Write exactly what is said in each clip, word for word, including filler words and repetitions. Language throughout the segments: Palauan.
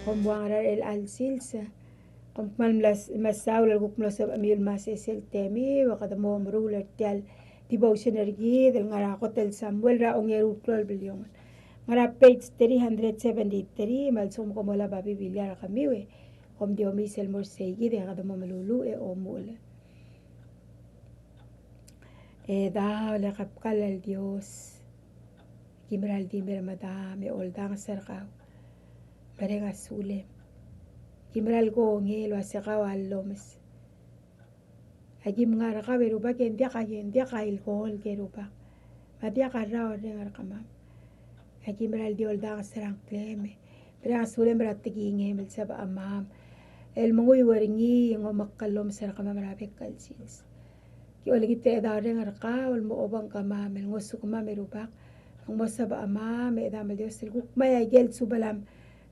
Kom ua ngera er chelecha el sils, kom kmal mla s-, mesaul el kuk mlo sebechemiu el mesesei el temiu, e kede mo meruul er tia el devotion er kid el ngar er a kot el Samuel er a ongeru el klou el bliongel. Ngar er a page three hundred seventy-three, me a lsekum kom olab a Biblia er kemiu e kom di omes el mo er seikid e kede mo meluluuch e omuchel. E Daob el Kebkall el Dios, ki mera el di mer medam e oldanges er kau. Mereng a sulem. Ki mera el kongei el ua se kau a llomes. Aki mngar er kau e Rubak e ng diak a, ng diak a ilkolk e Rubak. Me a diak a rrau el reng er kemam. Aki mera el di oldanges er a ngklem e mereng a sulem er a tekingem el sebechemam el menguiu er ngii e ng omekall el omes er kemam er a bek el sils. Ki olengit e Chedaol Reng er kau el mo obengkemam el ngosukemam e Rubak, me ng mo sebechemam e Chedam el Dios el kuk mei a ikel subelam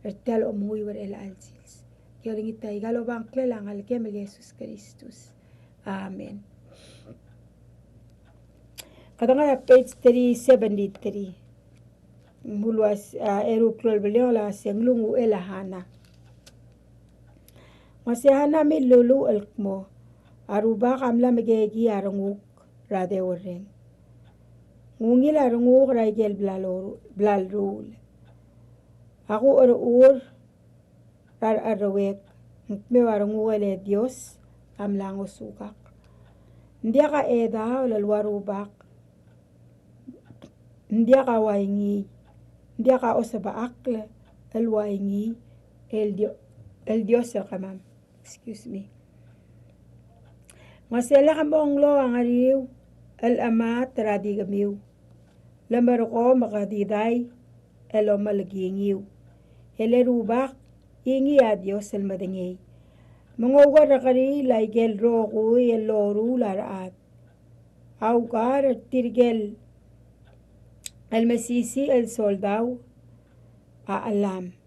er tia el omenguiu er chelecha el sils. Ki olengit aika el obengkel a Ngelekem el Jesus Kristus. Amen. Kede ngar er a page three seventy-three. Ng mlo ua se, a, eru el klou el bliongel a se ng ungil a Hana. Ng ua se Hana a miluluuch el kmo, a Rubak a mla mekekii a renguk er a deurreng. Ng ungil a renguk er a ikel bla loru-, bla leruul. Ak ucherchur er a recherrouek, ng kmo a renguk el Dios a mla ngosukak. Ng diak a chedaol el ua Rubak, ng diak a ua ngii, ng diak a osebechakl el ua ngii el Dio-, el Dios er kemam. Excuse me. Ng ua se lak mong lo a ngeriu el chemat er a di kemiu. Le merekong me ke di dai el omelekingiu. E le Rubak, ngii a Dios el medengei. Me ng oukerrekeriil a ikel rokui el loruul a rechad. A ukar er tirkel el mesisiich el soldau a chelam.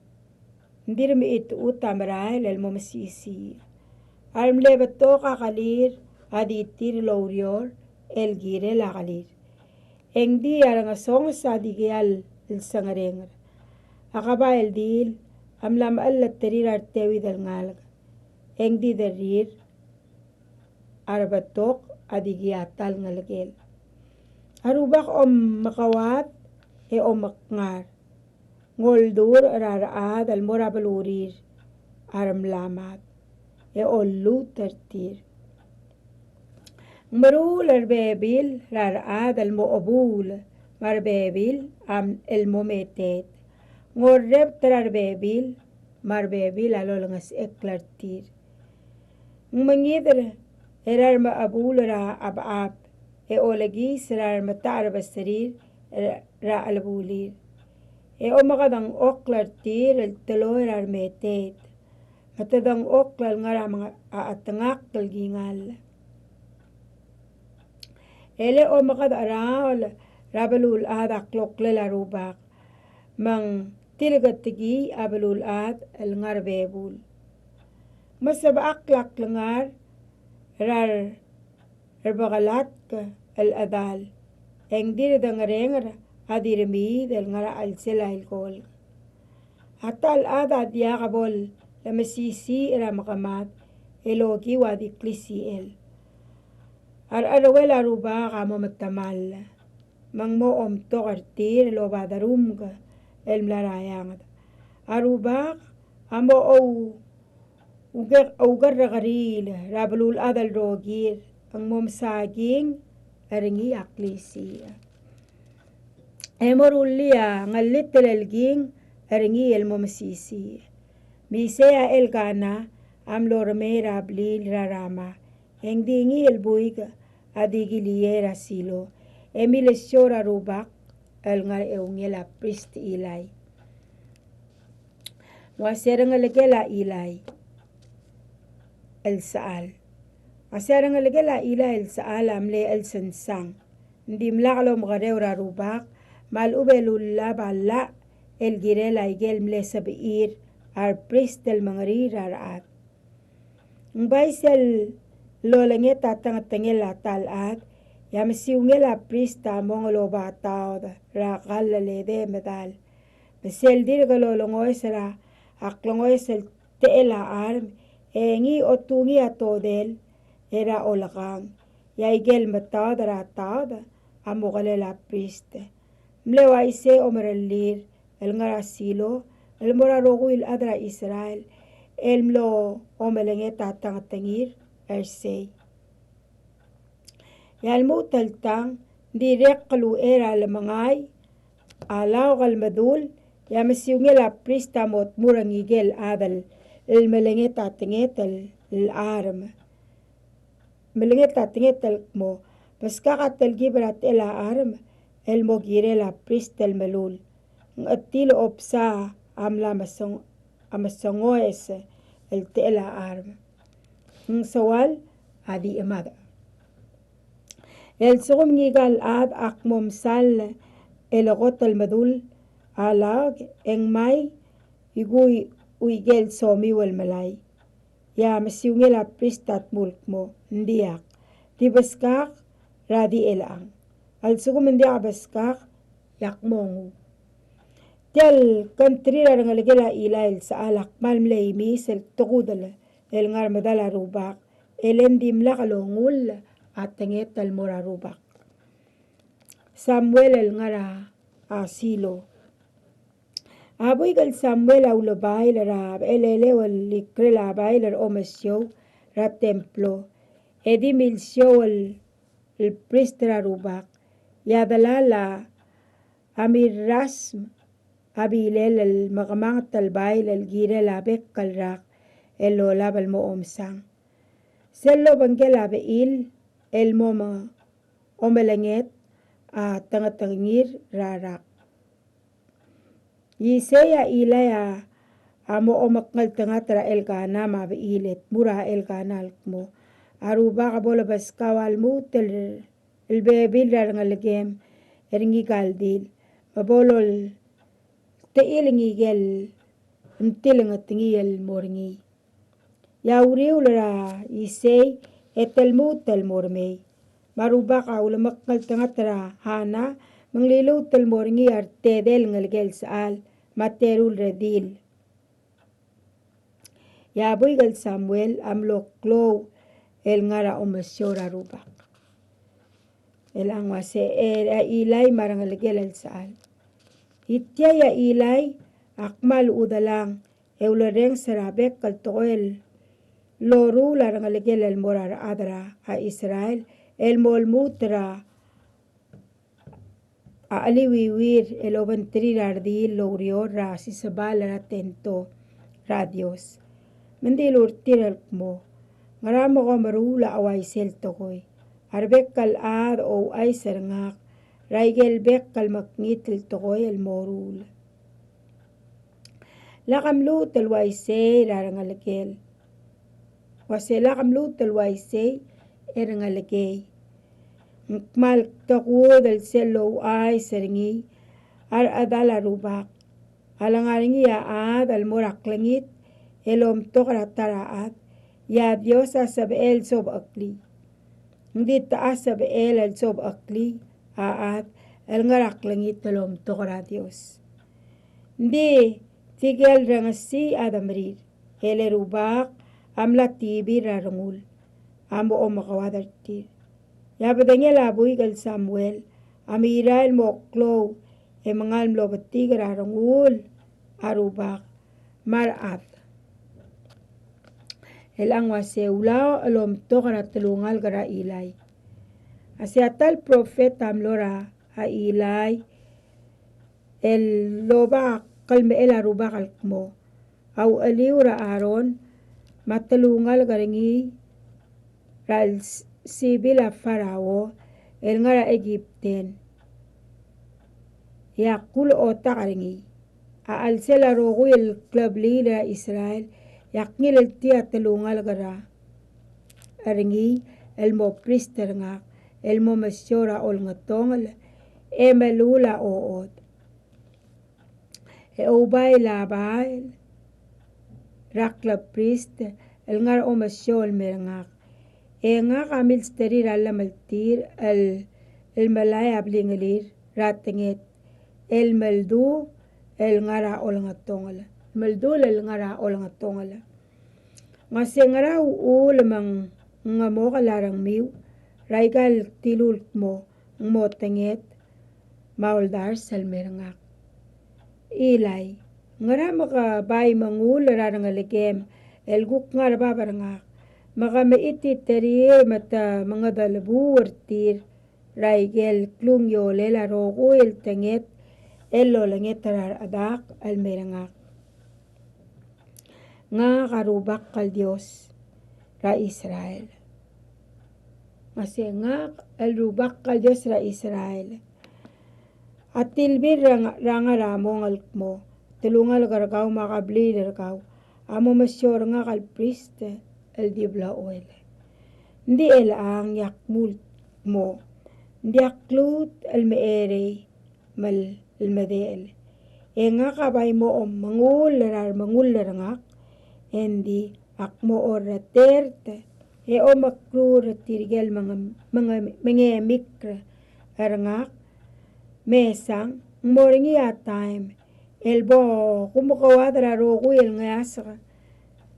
Ng dirk mechitechut a merael el mo mesisiich. A remle betok a kelir a di tir el oureor el kirel a kelir. E ng di a rengesonges a dikea el sengerenger. A kebai el dil a mla mechelleterir a reteuid el ngalek. E ng di derrir a rebetok a dikea ta el ngelekel. A Rubak a omekeuad e omekngar. Ng oldurech er a rechad el mo er a belurir a remla mad e olluut er tir. Ng meruul a rebebil er a rechad el mo chebuul, me a rebebil a m-, el mo meteet. Ng orrebet er a rebebil me a rebebil a lolengesechekl er tir. Ng mengid er a remechebuul er a chabechab e olekiis er a remetacherbeserir er a chelebulir. E omekedengchokl er tir el teloi er a remeteet, me te dengchokl el ngar er a menga-, a chetengakl el kingall. E le omekedecheraol er a beluulechad a kloklel a Rubak, me ng tilketekii a beluulechad el ngar er a bebul. Me sebechakl a klengar er a rebekelatk el chedal, e ng dirk dengerenger a di remiid el ngar er a chelsel a ilkolk. A ta el chad a diak bo lemesisiich er a mekemad el okiu a di klisichel. A recherrouel a Rubak a mo metemall, me ng mo omtok er tir el oba derumk el mla er a eanged. A Rubak a mo ou-, ouke-, oukerrekeriil er a beluulechad el rokir, e ng mo mesaking er ngii a klisiich. E mo rullii a ngellitel el king er ngii el mo mesisiich. Me sei a Elkana a mlo remei er a blil er a Rama, e ng di ngii el buik a di kiliei er a Silo, e milesiou er a Rubak el ngar er a eungel a prist Ilai. Ng ua se a rengelekel a Ilai el sechal. Ng ua se a rengelekel a Ilai el sechal a mle chelsensang. Ng dimlak lomekerreu er a Rubak, me a lechub e lullab a llach el kirel a ikel mle sebechir a reprist el mengerir a rechad. Ng bai sel lolenget a tengetengel a ta el chad, e a mesiungel a prist a mong el oba taod er a kall el edei e medal. Me sel dirk lolengoes er a a klengoes el techel a charm, e ngii a otungii a todel er a olekang. E a ikel metaod er a taod a mo kelel a prist. Mle uaisei a omerellir el ngar er a Silo el mo er a rokui el chad er a Israel el mlo omelenget a tengetengir er sei. E a lmuut el tang, ng dirrek el uchei er a lemengai a laok el medul, e a mesiungel a prist a mo tmuu er a ngikel chad el melenget a tenget el charm. Melenget a tenget el kmo, beskak a telkib er a techel a charm el mo kirel a prist el melul. Ng chetil obsa a mla mesong-, a mesengoes el techel a charm. Ng soal a di chemad. El sekum ngika el chad a kmo msal el kot el medul a laok, e ng mai ikui uikel somiu el melai. E a mesiungel a prist a tmuu el kmo, ng diak. Di beskak er a di chelechang. A lsekum ng diak beskak, e ak mo nguu. Tia el kngtir er a rengelekel a Eli el sechal a kmal mle imis el tekudel el ngar er a medal a Rubak, e le ng dimlak longull a tenget el mo er a Rubak. Samuel el ngar er a Silo. A buik el Samuel a ulebail er a bechelechiu el ikrel a bail er a omesiou er a templo, e di milsiou el, el prist er a Rubak. E a delal a Amirasm a bilel el mekemanget el bail el kirel a bek el rak el lolab el mo omsang. Sel lobengkel a bechil el mo me-, omelenget a tengetengir er a rak. Isei a Eli a, a mo omekngeltengat er a Elkana me a bechil e tmuu er a Elkana el kmo, a Rubak a bo lebeskau a lmuut el, el bebil er a rengelekem er ngika el dil, me bo loltechil ngike el mtilengetengii el mo er ngii. E a uriul er a Isei e te lmuut el mo er mei. Me a Rubak a ulemekngeltengat er a Hana, me ng liluut el mo er ngii a retedei el ngelekel sechal me a teru el redil. E a buik el Samuel a mlo klou el ngar er a omesiou er a Rubak. El a ng uase er a Eli me a rengelekel el sechal. Itiai a Eli a kmal udelang e ulerrenges er a bek el tekoi el loruul a rengelekel el mo er a rechad er a Israel el mo lmuut er a a cheliuiuir el obengterir a redil el oureor er a sisebal er a tento er a Dios. Me ng dilu er tir el kmo, ngera me kom meruul a uaisei el tekoi? A rebek el chad a ouchais er ngak er a ikel bek el mekngit el tekoi el moruul. Lak mluut el uaisei er a rengelekel. Uase lak mluut el uaisei er a rengelekei. Ng kmal tekudel sel louchais er ngii a rechedal a Rubak a lengar er ngii a chad el mo er a klengit el omtok er a ta er a chad, e a Dios a sebechel el sobecheklii. Ng di techa sebechel el sobecheklii a chad el ngar er a klengit el omtok er a Dios. Ng di tirke el rengesii a demerir, e le Rubak a mla tibir er a rengul a mo omekeuad er tir. E a bedengel a buik el Samuel a merael el mo klou e mengal mlo betik er a rengul a Rubak me a rechad. El a ng uase ulaoch el omtok er a telungalek er a Eli. A sei a ta el profet a mlo er a Eli el loba a klemechel a Rubak el kmo, a ucheliu er a Aaron me a telungalek er ngii er a lsibil a Farao el ngar er a Egipten, e a kulechotak er ngii. A chelsel a rokui el kleblil er a Israel, e ak ngiltii a telungalek er a, er ngii el mo prist er ngak el mo mesiou er a olengetongel e meluul a ochod. E oubail a bail er a kleprist el ngar er a omesiou el mer ngak. E ngak a milsterir a llemeltir el, el melai a blingelir er a tenget el meldu el ngar er a olengetongel. meldul el ngar er a olengetongel. Ng uase ngera uchul me ng ngemokel a rengmiu er aika el tilul kmo ng mo tenget me a oldars el me er ngak. Ilai, ngera me ke bai mengull er a rengelekem el kuk ngar er bab er ngak, me ke mechititerir me te mengedelebuu er tir er aike el klungiolel a rokui el tenget el lolenget er a rechedak el me er ngak? Ngak a Rubak el Dios er a Israel. Ng uase ngak el Rubak el Dios er a Israel. A tilbir er a nga-, er a ngar er a mong el kmo, telungalek er kau me a kebliil er kau a mo mesiou er ngak el prist el di blechoel. Ng di chelechang e ak mul kmo, ng diak kluut el mecherei me le medechel. E ngak a bai mo omengull er a remengull er ngak, e ng di ak mo orretert e omekrur er tirke el menge-, menge-, mengemikr er ngak. Mesang, ng mo er ngii a taem el bo kumekeuad er a rokui el ngeasek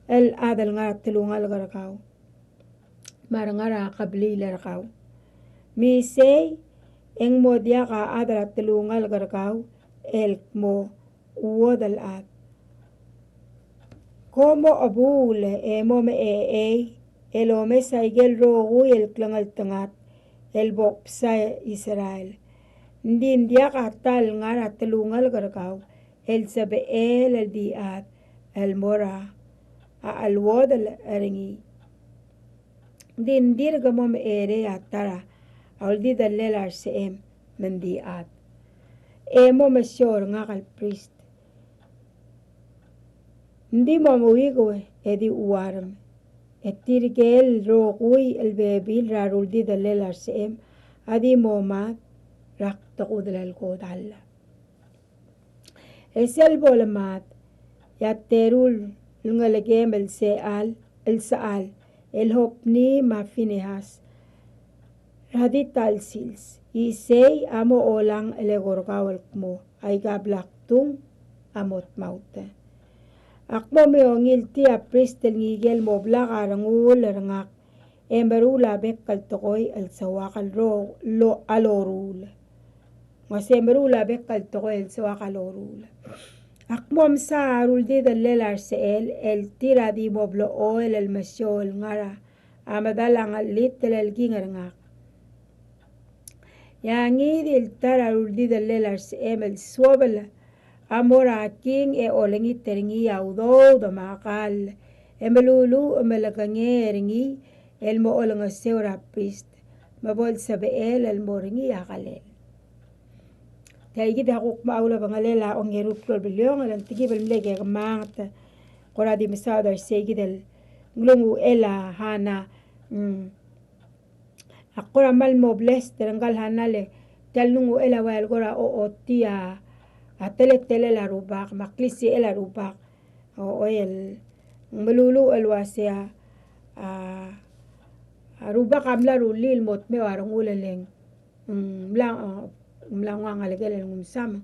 el chad el ngar er a telungalek er kau me a re ngar er a kebliil er kau. Me isei e ng mo diak a chad er a telungalek er kau el kmo uodel chad. Kom mo chebuul e mo mechei el omes aike el rokui el klengeltengat el bo kbsa Israel. Ng di ng diak a ta el ngar er a telungalek er kau el sebechel el di chad el mo er a cheluodel er ngii. Ng di ng dirk mo mecherei a ta er a uldidellel a rsechem me ng di chad. E mo mesiou er ngak el prist. Ng di mo meuikeu e di chuarm. E tirke el rokui el bebil er a ruldidellel a rsechem a di mo mad er a kdekudel el kodall. E sel bo lemad, e a teru el ngelekem el sechal, el sechal, el Hopni me a Finehas er a di ta el sils. Isei a mo olang el eko er kau el kmo, aika blak tung a mo tmaut. Ak mo meongil tia prist el ngikel mo blak a rengul er ngak e meruul a bek el tekoi el soak el ro-, lo-, a loruul. Ng uase meruul a bek el tekoi el soak a loruul. Ak mo msa a ruldidellel a rsechel el tir a di mo blechoel el mesiou el ngar er a medal a ngellitel el king er ngak. E a ngii di el ta er a ruldidellel a rsechem el suobel a mo er a king e olengit er ngii a udoud me a kall e meluluuch me lekengei er ngii el mo olengeseu er a prist me bo lsebechel el mo er ngii a kelel. Tia kid a kuk mo er a ulebengelel a ongeru el klou el bliongel, e ng tekib el mle kemanget. Kora di mesaod er sei kid el nglunguchel a Hana. Mm. Ak kora kmal mo blessed er ngka el Hana le tia el nglunguchel a ua el kora ochotii a teletelel a Rubak me a klisichel a Rubak. Ochoi, el ng meluluuch el uasei a, a, a Rubak a mla rullii el mo dmeu a rengul e le ng, mm, mla, mla nguu a ngelekel el nguu msa me.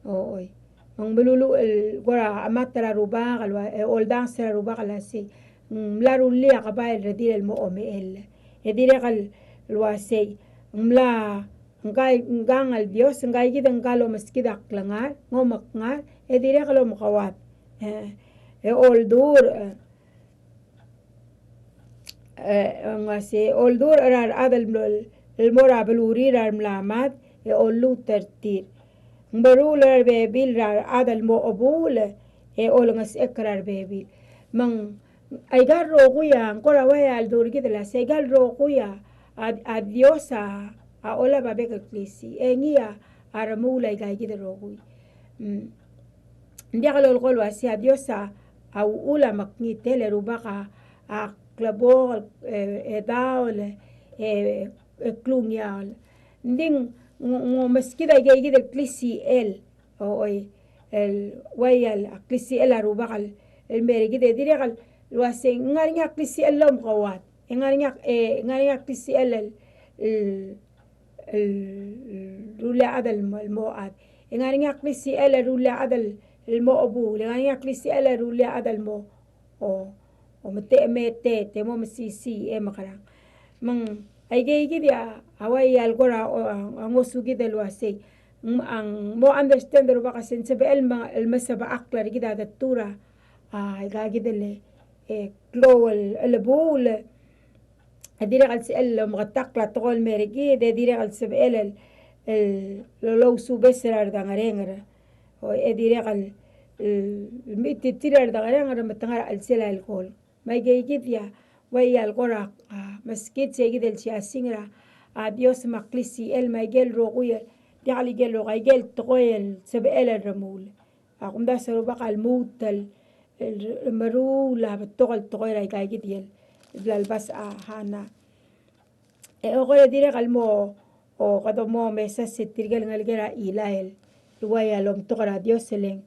Ochoi. Me ng meluluuch el kora chemat er a Rubak el ua, e oldanges er a Rubak el uasei ng mla rullii a kebai el redil el mo omechell. E dirrek el uasei ng mla, ngka, ngkang el Dios, ngka kid ngka el omeskid a klengar, ng omekngar, e dirrek el omekeuad. E, e oldur, e, e, ng uasei, oldur er a rechad el mlo, el mo er a belurir a remla mad, e olluut er tir. Ng meruul er a rebebil er a rechad el mo chebuul, e olengesechekl er a rebebil. Me ng aika el rokui a, ng kora ua a ldur kid el uasei, aika el rokui a, a, a Dios a, a olab a bek el klisiich, e ngii a, a remuul aika kid el rokui. Mm. Ng diak lolekoi el uasei a Dios a, a uchul a mekngit el, e Rubak a, a klebokel, e, e daol, e, e klungiaol. Ng di ng, ng, ng omeskid aika kid el klisichel. Ochoi, el, ua el, a klisichel a Rubak el, el mer kid e dirrek el uasei, ng ngar er ngii a klisichel el omekeuad. E ng ngar er ngii a, e, ng ngar er ngii a klisichel el, el, el, rullii a chad el mo, el mo chad. E ng ngar er ngii a klisichel el rullii a chad el, el mo obuul, e ngar er ngii a klisichel a rullii a chad el mo, o, o mete, mete, te mo mesisiich e mekerang. Me ng, aikeikid a, a ua ia el kora, o, a, a ngosukid el uasei. Ng, a ng mo understand er a rubak a se ng sebechel me, el mesebechakl er kid a detuu er a, a, aikakid el, e, klou el, el buul, e dirrek el sebechel el omeketakl a tekoi el mer kid, e dirrek el sebechel el, el, el, lolousubes er a redengerenger. O, e dirrek el, el, el mechititerir a redengerenger me te ngar er a chelsel a alcohol. Me aikeikid a, ua ia el kora, a, meskid seikid el siasing er a, a, Dios me a klisichel me aike el rokui, diak el ikel rokui, aike el tekoi el sebechel el remuul. A kumdasu e a rubak a lmuut el, el meruul a betok el tekoi er aikakid el, el bla lebas a Hana. E okor e dirrek el mo, o kede mo mesas e tirke el ngelekel a Eli el, el ua ia el omtok er a Dios el ng,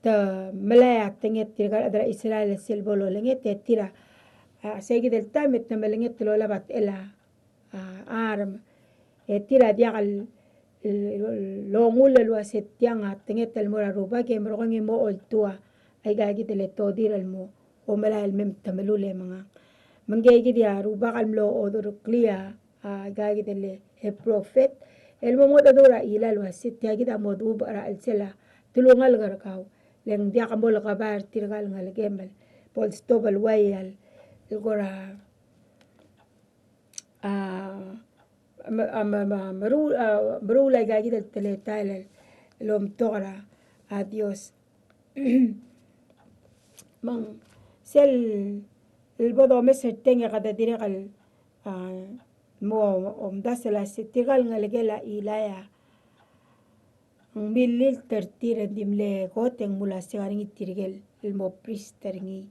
te melai a tenget tirka el chad er a Israel el sel bo lolenget, e tir a, a, seikid el taem e te melenget el olab a techel a, a, arm. E tir a diak el, el, el ongull el uase tiang a tenget el mo er a rubak e merekong e mo oltuu a, aikakid el todir el mo, omelai el mei me te melul e mengang. Me ngikei kid a rubak el mlo oderuklii a, a, aikakid el, e, profet, el mo mengedecheduch er a Eli el uase tia kid a mo dubech er a chelsel a telungalek er kau, le ng diak mo lekebai er tirka el ngelekem el bo lstop el ua ia el, el kora, a, me, a, me, me, meruul, a, meruul aikakid el teletael el, el omtok er a, a, Dios. Me ng sel, el bo domes er tiang e kede dirrek el, a, mo omdasu el uase tirka el ngelekel a Eli a ng mililt er tir e ng di mle kot e ng mle uase ngar er ngii tirke el mo priest er ngii.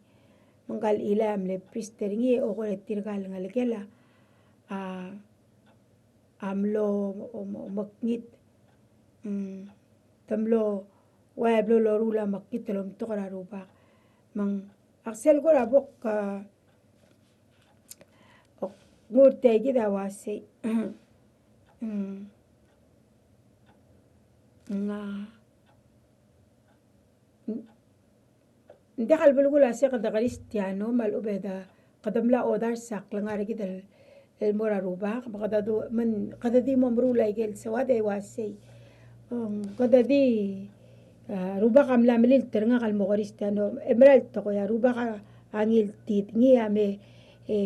Me ngka el Eli a mle priest er ngii e okor e tirka el ngelekel a, a, a mlo om-, omekngit. Mm, te mlo, ua e mlo loruul a mekngit el omtok er a rubak. Me ng, ak sel kora bo, a, ok, nguu er tia kid a uasei. Mm. Ng, a, ng diak el belkul a se kede Kristiano me a lechub e de, kede mla odars a klengar er kid el, el mo er a rubak, me kede du, me ng, kede di mo meruul aike el soad e uasei. Ng, kede di, a, rubak a mla melilt er ngak el mo Kristiano, e mera el tekoi a rubak a ngiltid, ngii a me, e,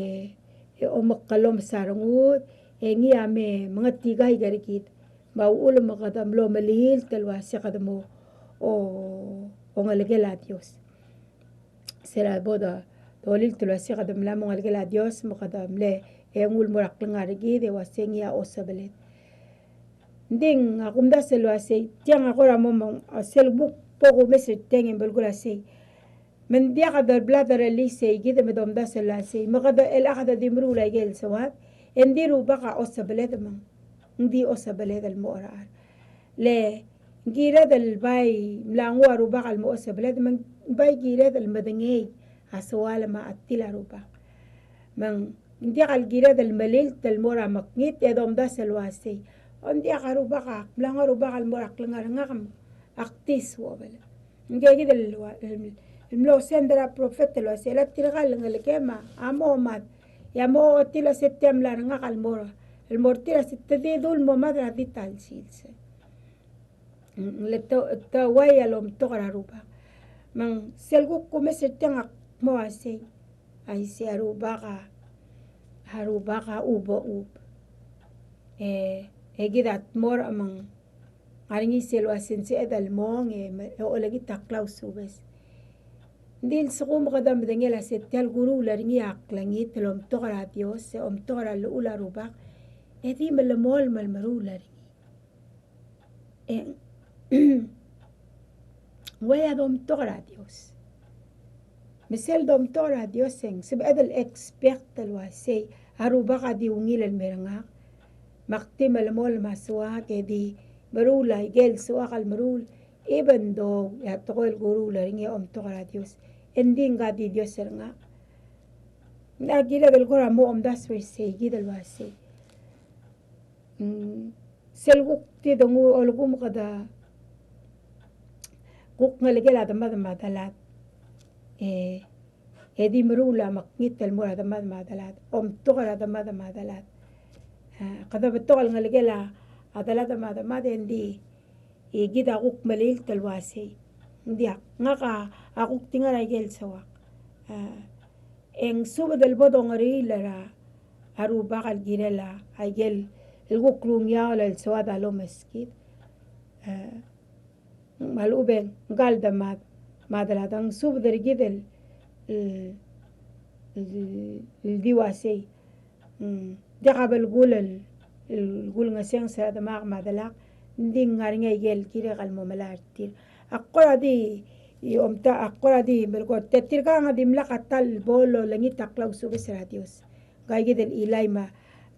e, omekellomes a rengud, e ngii a me, mengetikaik er kid. Me a uchul me kede mlo melilt el uase kede mo, o, ongelekel a Dios. Sel bo de, dolilt el uase kede mla mo ongelekel a Dios, me kede mle, e, nguu el mo er a klengar er kid, e uase ngii a osebeled. Ng di, a kumdasu el uasei, tiang a kora mo, mo, a, sel kuk bo kumes er tiang e ng belkul a sei. Me ng diak de bla derellii seikid me domdasu el uasei. Me kede, el a kede di meruul aike el soad, e ng di rubak a osebeled me ng, ng di osebeled el mo er a rechad. Le ng kired el bai mla nguu a rubak el mo osebeled, me ng bai kired el medengei a soal me a chetil a rubak. Me ng diak el kired el melilt el mo er a mekngit e domdasu el uasei. O ng diak a rubak a, mla nguu a rubak el mo er a klengar er ngak me ak di suobel. Ngikei kid el ua, el, el mlo send er a profet el uasei, a tirka el ngelekem a, a mo mad. E a mo ochotii el uase tia mla er ngak el mo er, el mo er tir a se te di dul mo mad er a di ta el sils. Mm, le te, te ua ia el omtok er a rubak. Me ng sel kuk kumes er tiang ak mo uasei. Aisei a rubak a, a rubak a ubechub. E, e kid a dmor me ng ngar er ngii sel uase ng sebeched el mong e, me, e olengit a klausubes. Ng di lsekum kede medengei el uase tia el kuruul er ngii a klengit el omtok er a Dios, e omtok er a llechul a rubak, e di melemolem el meruul er ngii. E ng ua ia domtok er a Dios. Me sel domtok er a Dios e ng sebeched el expect el uasei a rubak a di ungil el mer ngak. Me ak di melemolem a soak e di meruul aike el soak el meruul, even though a tekoi el kuruul er ngii a omtok er a Dios. E ng di ngka di Dios er ngak. Ng kired el kora mo omdasu er seikid el uasei. Mm, sel kuk di denguu, olekuk me kede, kuk ngelekel a demad me a delad. E, e di meruul a mekngit el mo er a demad me a delad. Omtok er a demad me a delad. A, kede betok el ngelekel a, a delad me a demad e ng di, e kid a kuk melilt el uasei. Ng diak, ngak a, a kuk di ngar er a ikel soak. A, e ng subed el bo dongeriil er a, a Rubak el kirel a, a ikel, el kuk lungiaol el soad a lomeskid. A, me a lechub e ng kal demad me a delad a ng subed er kid el, el, el, el di uasei. Mm, diak a belkul el, el kulengeseu er a demak me a delak, ng di ngar er ngii a ikel kirek el mo melai er tir. Ak kora di, i omta, ak kora di melekoi, te tirka a dimlak a ta el bo lolengit a klausubes er a Dios. Ngka kid el Eli me a,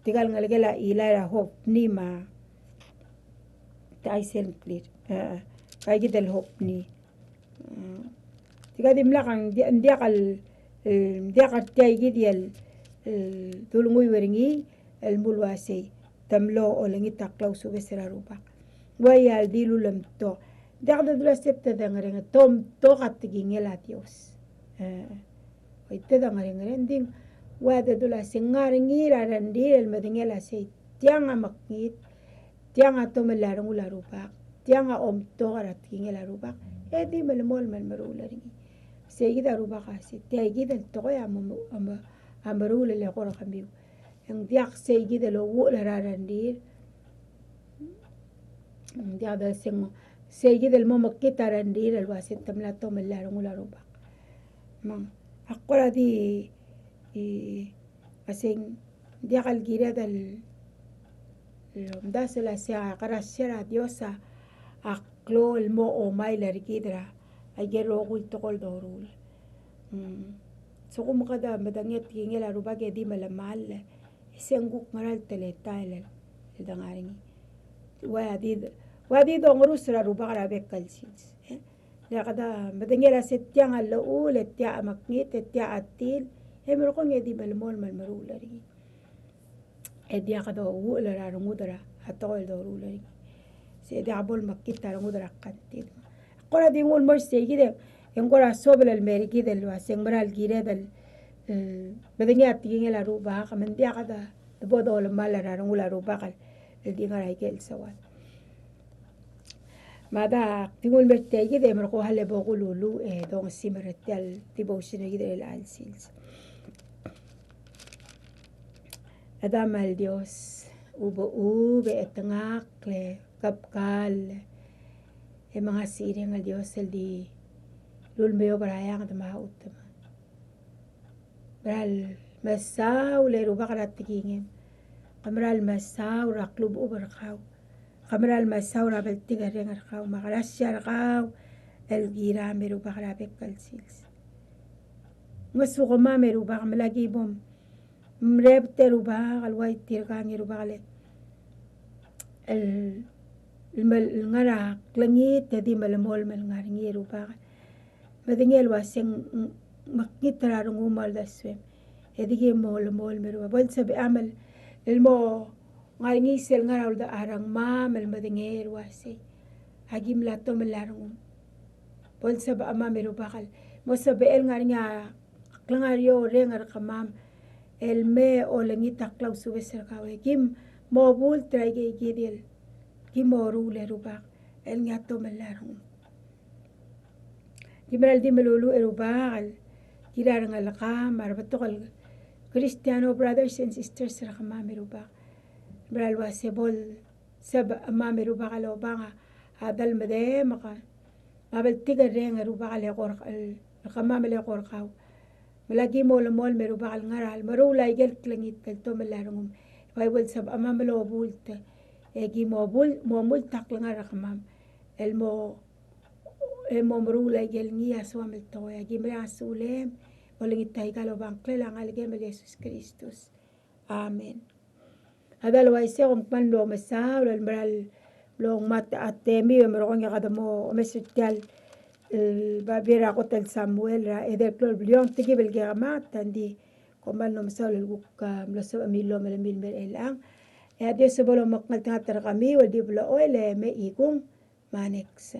tirka el ngelekel a Eli er a Hopni me a, te aisei el ngklir. E, ngka kid el Hopni. Mm. Tirka dimlak a ng di-, ng diak el, e, ng diak a tia kid el, e, dulnguiu er ngii el mle uasei te mlo olengit a klausubes er a Rubak. Ua ia el di lulemtok. Ng diak de dula se te dengerenger, te omtok a tekingel a Dios. E, oi te dengerenger, e ng di ng ua de dula se ngar er ngii er a rengrir el medengei el uasei tiang a mekngit, tiang a tomellii a rengul a Rubak, tiang a omtok er a tekingel a Rubak, e di melemolem el meruul er ngii. Sei kid a Rubak a se, tia kid el tekoi a mo, a mo, a meruul el eko er kemiu. E ng diak sei kid el ouchul er a rengrir. Ng diak de se ng, sei kid el mo mekngit a rengrir el uasei te mla tomellii a rengul a Rubak. Me ng, ak kora di, i, uasei ng diak el kired el, el omdasu el uasei a krasia er a Dios a, a klou el mo omail er kid er a, a ikel rokui el tekoi el doruul. Mm. Sekum kede medengei a tekingel a Rubak e di melemall, e se ng kuk ngera el teletael el, el de ngar er ngii. Ua di, ua di dongerus er a Rubak er a bek el sils. E? Le kede medengei el uasei tiang a llechul, e tia a mekngit, e tia a chetil, e merekong e di melemolem el meruul er ngii. E diak douchul er a rengud er a tekoi el doruul er ngii. Se diak bo lemekngit a rengud er a kantid. Ak kora di nguu el mo er sei kid e ng kora suobel el mer kid el uasei ng mera el kired el, e, medengei a tekingel a Rubak, me ng diak de, de bo dolemall er a rengul a Rubak el, el di ngar er a ikel soad. Me a dak di nguu el mer tia kid e merekong e bo kululuuch e dongesimer er tia el devotion er kid er chelecha el sils. Chedam el Dios, ubechub e chetengakl e kebkall, e mengasireng el Dios el di lulemeob er a eanged me a chutem. Mera el mesaul e Rubak er a tekingem. Ke mera el mesaul er a klubechub er kau. Ke mera el mesaul er a bltikerreng er kau me a krasia er kau el kiram e Rubak er a bek el sils. Ngesukemam e Rubak me lak ki bo mrebet e Rubak el ua tirkang e Rubak el, el, el mel-, el ngar er a klengit e di melemolem el ngar er ngii e Rubak. Medengei el uasei ng, ng, mekngit er a rengum a uldesuem. E di ki mo melemolem e Rubak. Bo lsebecham el, el mo ngar er ngii sel ngar er a ulda-, a rengmam el medengei el uasei a ki mla tomellii a rengum. Bo lsebechemam e Rubak el mo sebechel ngar er ngii a klengar er eou el reng er kemam el me olengit a klausubes er kau e ki mo bult er a ikeikid el ki mo ruul e Rubak el ngii a tomellii a rengum. Ki mera el di meluluuch e Rubak el kirir a rengelekam, a rebetok el Kristiano brothers and sisters er kemam e Rubak. Mera el uasei bo lsebechemam e Rubak el obang a, a delemedem, me a, me a bltikerreng e Rubak el eko er, el, el kemam el eko er kau. Me lak ki mo melemolem e Rubak el ngar er a, el meruul a ikel klengit el tomellii a rengum. Bai bo lsebechemam el obult e ki mo bul-, mo mult a klengar er kemam el mo e mo meruul a ikel ngii a soam el tekoi. Aki mera el sulem, olengit aika el obengkel a ngelekem el Jesus Kristus. Amen. A dal uaisei e kom kmal mlo mesaul el mera el mlo ngmat a temiu e merekong e kede mo omes er tia el, e, babier er a kot el Samuel er a edei el klou el bliongel, tekib el kekemat, e ng di kom kmal mlo mesaul el kuk, a, mlo sebechemiu el omelemii el mer chelechang. E a Dios a bo lomekngeltengat er kemiu el di blechoel e mechikung. Maneksa.